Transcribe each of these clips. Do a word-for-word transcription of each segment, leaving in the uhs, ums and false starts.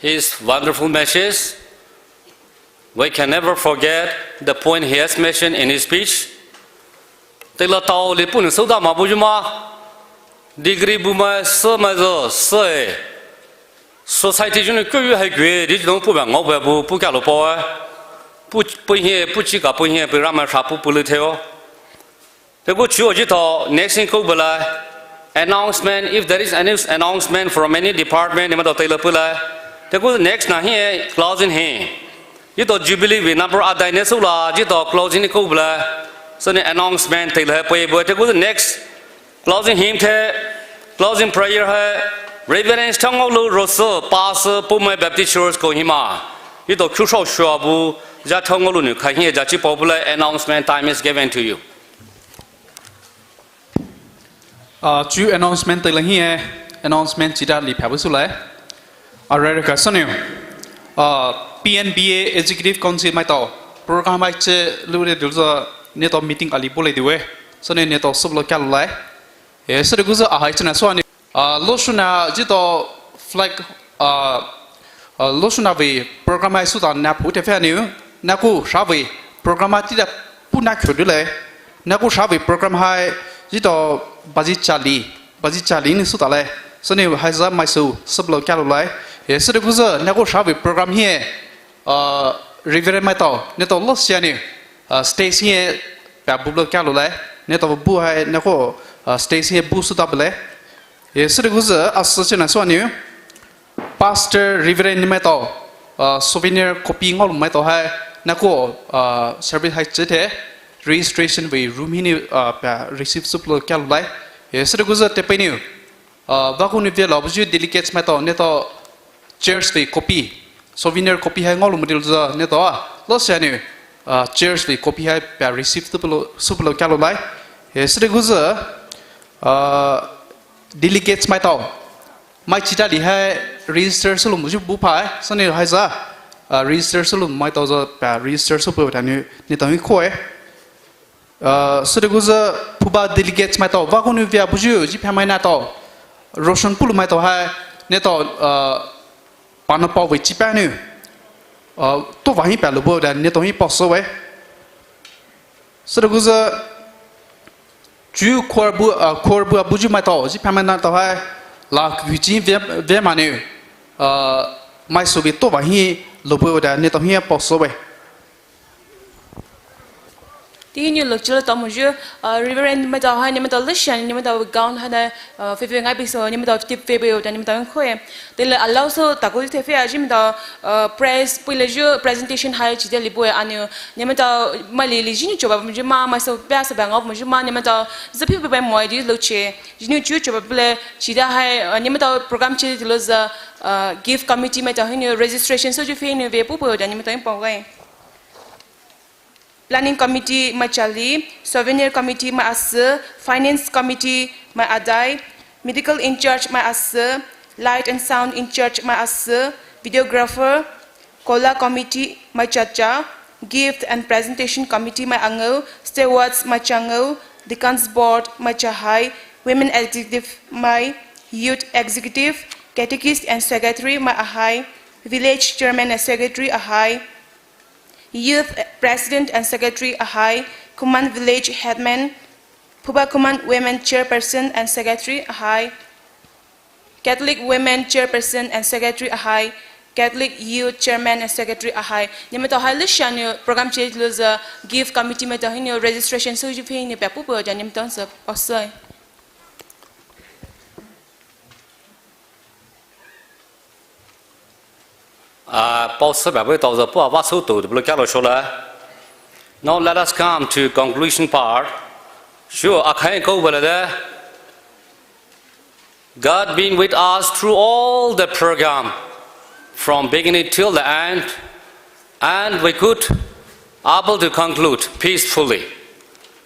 his wonderful message. We can never forget the point he has mentioned in his speech. Teile taoli puhnou souda ma buyu ma. Degree bu ma se ma zo se. Society jünou kuyu hai kue di jünou puh ba ngao ba bu puh kalo paoe. Puh puh hie puh chika puh hie puh rama sha puh puh le theo. Teku chuo jütho next thing kou bala announcement, if there is any announcement from any department, nemaitao teile pula. Teku next na hi closing hi. Jütho Jubilee vei number adai ne soula, jütho closing kou bala. So ne announcement teile pui bu. Teku next closing hymn the, closing prayer hai Reverend Thongolu Rosu, Pastor, Poumai Baptist Church Kohima. Jütho khushao shua bu, ja Thongolu nu khai hi ja chi pau bala announcement time is given to you. Ah, chu announcement teile hi eh, announcement chida li phabu sulai. Arere ka soniu. Ah, P N B A Executive Council maitao. Program hai che lu de dulza neto meeting ali bole diwe. Soniu neto sublo kalo lai. Eh, sede guza ahai chena suani. Ah, loshuna jütho flag, ah, ah, loshuna vei program hai suta na phu te fe aniu. Naku sha vei program hai tida puna khodule. Naku sha vei program hai jütho baji chali, baji chali ni suta le. Soniu haiza maisu sublo kalo lai. Eh, sede guza naku sha vei program hi eh, ah, Reverend maitao, neto lo siani, ah, stage hi eh, pa bublo kalo lai. Neto bu hai naku, ah, stage hi eh bu suta bele. Eh, sede guza asu chena suani. Pastor, Reverend ni maitao, ah, souvenir copy ngolu maitao hai, naku, ah, service hai che the, registration vei room hi ni, ah, pa receive sublo kalo lai. Eh, sede guza te pe ni, ah, vaku ni vei lo buju delegates maitao, neto chairs vei copy, souvenir copy hai ngolu mudil za, neto, ah, lo siani, ah, chairs vei copy hai pa receive sublo, sublo kalo lai. Eh, sede guza, ah, delegates maitao. Mai chida li hai register sulu muju bu pai, soniu haiza, ah, register sulu maitao za pa register su pu ta ni, neto hi khoe. Ah, sede guza phuba delegates maitao, vaku ni vei buju, ji pha mai natao. Roshon pulu maitao hai, neto, ah, pana pau vei chi pa ni. Ah, to vahi pa lo bu ta neto hi pau so we. Sede guza chu khor bu, ah, khor bu buju maitao, ji pha mai natao hai, la kuji ve, ve mani, ah, mai subi to vahi lo bu ta neto hi pau so we. Tihini lo chila tamuju, ah, Reverend maitao hai, nematao lishan, nematao gown hai na, ah, fe fe ngai biso, nematao tip fe be ta nematao khoe. Teile allow so taku te fe aji nematao, ah, press, puile ju presentation hai chide li bue anu, nematao mali li jini choba muju ma, maiso pa sa ba ngau muju ma, nematao zapi pe bai moi di lo che. Jini chu choba pule chida hai, ah, nematao program che di lo za, ah, gift committee maitao hini registration so ju fe ni ve pu pu ta nematao pau gai. Planning Committee mai chali, Souvenir Committee mai asu, Finance Committee mai adai, Medical in charge mai asu, Light and Sound in charge mai asu, Videographer, Kola Committee mai chacha, Gift and Presentation Committee mai angau, Stewards mai changau, Deacons Board mai chahai, Women Executive mai, Youth Executive, Catechist and Secretary mai ahai, Village Chairman and Secretary ahai, Youth President and Secretary ahai, Khuman Village Headman, Phuba Khuman Women Chairperson and Secretary ahai, Catholic Women Chairperson and Secretary ahai, Catholic Youth Chairman and Secretary ahai. Nematao hai lishan program che lo za gift committee maitao hini registration so ju fe ni pa pu pu ta nematao sa pasai. Ah, pau se ba bu tao za pu a va su tu de blo kalo shola. Now let us come to conclusion part. Sure, akhai kou bala de. God been with us through all the program, from beginning till the end, and we could able to conclude peacefully.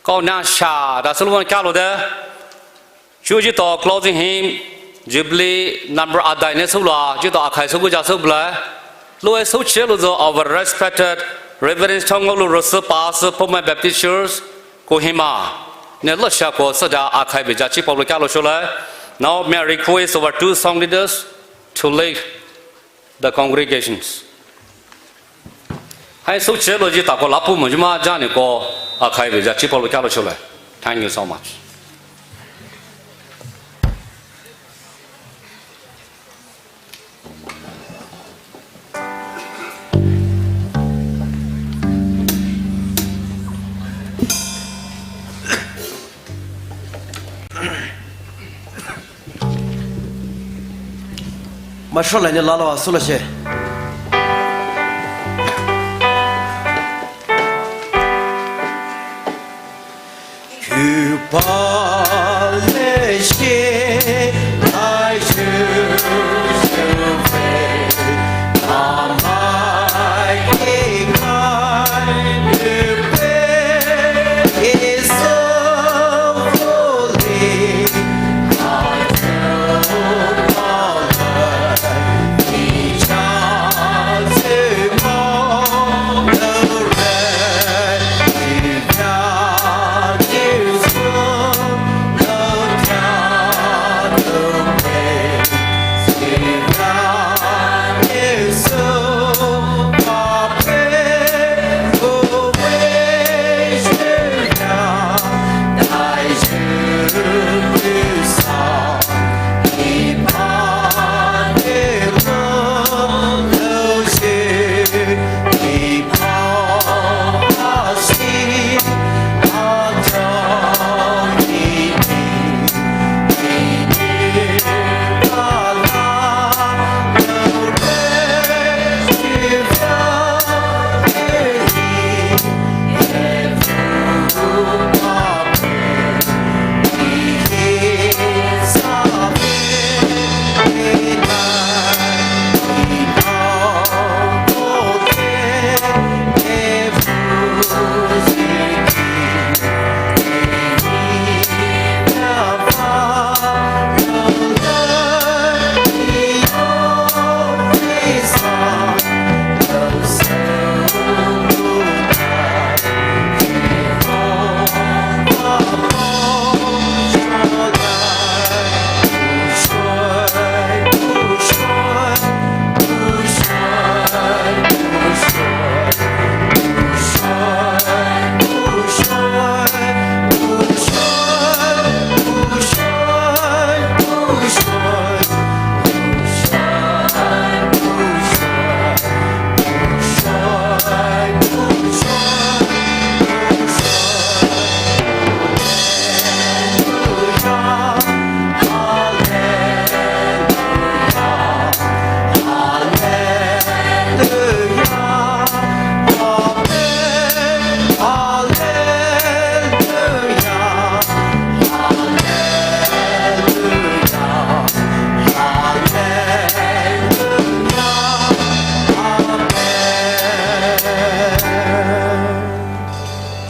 Kau na sha da sulwan kalo de. Chu jütho closing hymn, Jubilee number adai ne sula, jütho akhai sugu ja subla. Lue suche luzo our respected Reverend Thongolu Rosu Pastor Poumai Baptist Church, Kohima. Ne lo sha ko sada akhai be ja chi pablo kalo shola. Now may I request our two song leaders to lead. The congregations. Hai sü chelo ji tako lapu mo jima jani ko akhai be ja chipa lo kyalo chole. Thank you so much. Mashola ni lalo asula she.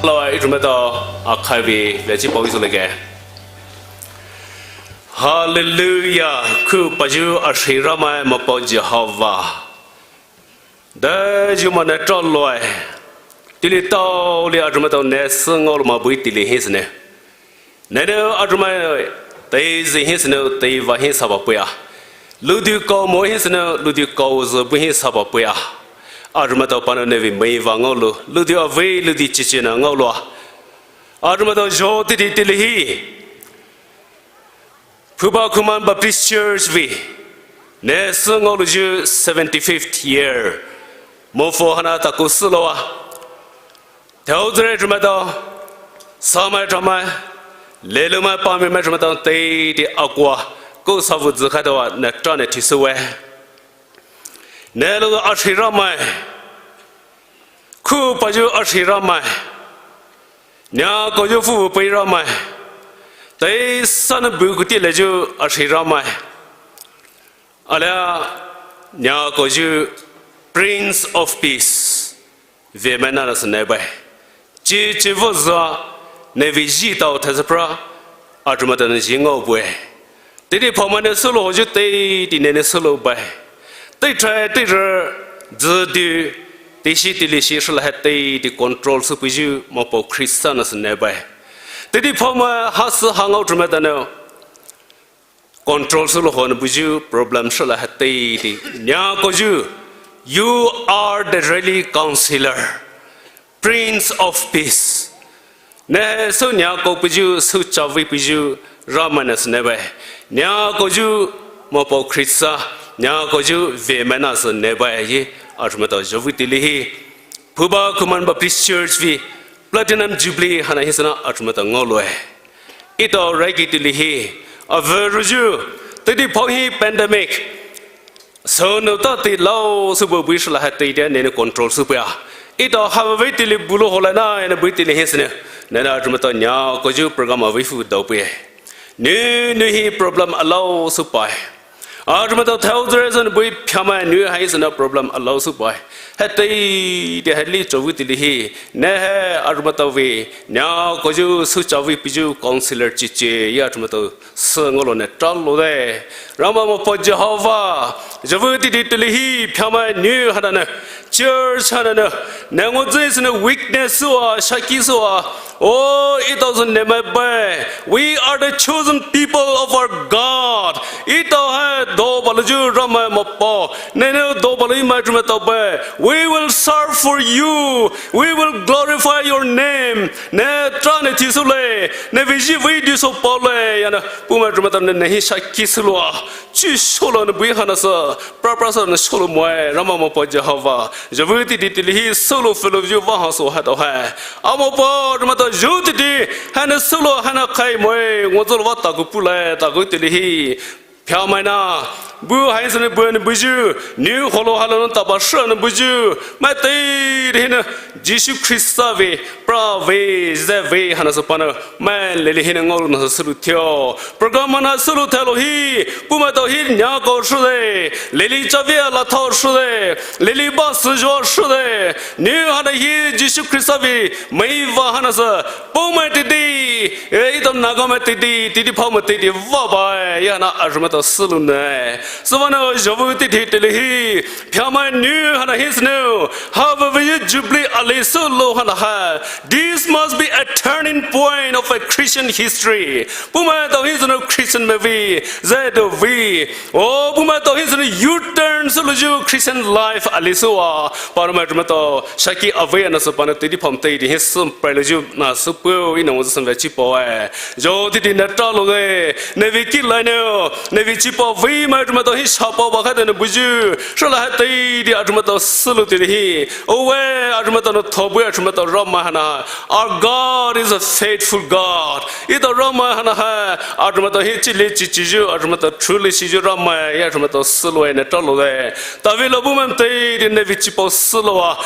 Lord, ithumai ta akhai vei veachi pao isu leke. Hallelujah. Khupayu ashira mai mapao Jehovah. Dayu mane traloi. Tili taoli athumai ta ne sü ngaolou mabui tili hisne. Nene athumai tei zi hisne tei va hisa ba puya. Ludu kau mo hisne ludu kau zi bu hisa ba puya. Athumai ta pano nevi mei va ngaolou. Ludu avei ludu chichi na ngaolou. Athumai ta jo titi tili hi. Phuba Khuman Baptist Church vei ne sü ngaolouyu seventy-fifth year. Mofo hana taku süloua. Theodre thumai ta, samai thamai, leloumai pamimai thumai ta teiti akua, kou savu zi khai tawa ne tra ne thisüwe. Nelou ashira mai. Khupayu ashira mai. Nia koyu fu pei ra mai. Tei san bu kuti leyu ashira mai. Alia nia koyu Prince of Peace. Ve mai na na sene bai. Chi chi vo za ne vi ji tao thazapra. Athumai ta ne ji ngao bue. Teidei phaomai ne sülou hoyu teidei ne ne sülou bai. Tei trai tei re zi di tei shi tei li shi shila hai teidei control süpuyu mapao Khrista na sene bai. Teidei phaomai ha sü ha ngao thumai ta ne. control sülou hana buyu problem shala hatei di. Nia koyu, you are the really counselor, Prince of Peace. Ne sü nia ko buyu, sü chavi buyu, Ramai nasa ne bai. Nia koyu, Mapao Khrista, nia koyu, vemai nasa ne bai ye, atumata javi tili hi. Phuba Khuman Baptist Church vei Platinum Jubilee hana hisana atumata ngaoloe. Ito raiki tili hi, averuyu, tidi phao hi pandemic. Sü nou ta ti lao sü bu bui shala hatei dia nene control sü pia. Ito hava vei tili bulou hola na ene bui tili hisane. Nene atumata nia koyu program avei fu dao pia. Nu, nu hi problem alao sü pai. Atumata thousand reason bui pyamai nu hai sena problem alao sü pai. Hatei dia hali chavi tili hi. Ne he atumata vei. Nia koyu sü chavi buyu counselor chiche. Ya atumata sü ngaolou ne tralo de. Ramai Mapao Jehovah. Javi tidi tili hi pyamai nu hana ne. Church hana ne. Ne ngozei sena weakness sua, shaki sua. Oh, ito sü nemai bai. We are the chosen people of our God. Ito hai do baluyu Ramai Mapao. Nene do balu imai atumata bai. We will serve for you. We will glorify your name. Ne tra ne ti sule. Ne vei ji vei di so paule. Yana pumai atumata ne ne hi shaki sülua. Chi solo ne bui hana sa. Pra pra sa ne solo moe. Ramai Mapao Jehovah. Javi tidi tili hi solo fellowship va ha so ha to hai. Amo pa, atumata javi tidi, hana solo, hana kai moe, ngozolo va taku pulai, taku tili hi. Pyamai na, bu hai sene bu ne buyu, nu holo halo ne taba sha ne buyu, mai tei de hina, Jisu Khrista vei, pra vei, ze vei, hana sa pana, mai leli hina ngaolou na sa sulu theo. Program mana sulu thelo hi, pumai to hi nia ko shu de, leli chavi ala thao shu de, leli ba sü jo shu de, Nu hana hi Jisu Khrista vei, mai va hana sa, pumai tidi, e, ito Nagamai tidi, tidi phaomai tidi, va bai, ya na atumata sulu ne. Suvana javi tidi tili hi, pyamai nu hana hi snu, hava vei Jubilee ali sulu hana ha. This must be a turning point of a Christian history. Pumai to hi snu Christian mai vei, zai do vei. Oh, pumai to hi snu U-turn suluyu Christian life ali sua. Paramai atumata shaki avei na sa pana tidi phaomai tidi hi sum pai luyu na supu ina mo sum vei chipao e. Jo tidi na tralo e. Ne vei ki lai ne. Ne vei chipao vei mai atumata hi shapao ba kha de ne buyu. Shala hatei di atumata sulu tidi hi. Owe atumata no thobu atumata Ramai hana. Our God is a faithful God. Ito Ramai hana ha. Atumata hi chili chichiyu. Atumata truly chiyu Ramai. Ya atumata sulu e ne tralo e. Tavi lo bu mam tei di ne vei chipao sulu wa.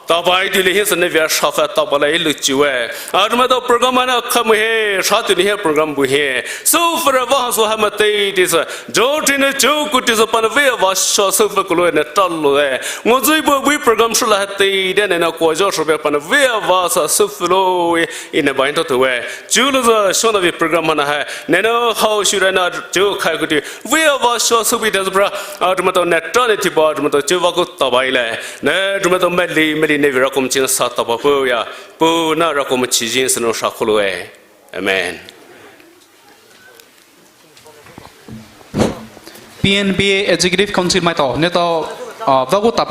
Tabai di le hi sa ne vei shafa taba la ilu chiwe. Atumata program ana khamu he, shatu ni he program bu he. So fere va so ha ma tei di sa. Jo tine jo kuti sa pana vei va sha so fe kulo ne tralo e. Ngozui bu bu program shula ha tei de ne na ko jo so be pana vei va sa so fe lo e. Ine ba into to we. Julu za shona vei program ana ha. Ne no hao shura na jo khai kuti. Vei va sha so bi de bra. Atumata ne tra ne ti ba atumata jo va ko tabai le. Ne atumata meli meli ne vei ra kom chin sa taba po ya. Po na ra kom chi jin seno sha kulo e. Amen. P N B A Executive Council mai to, ne to, ah, va ko taba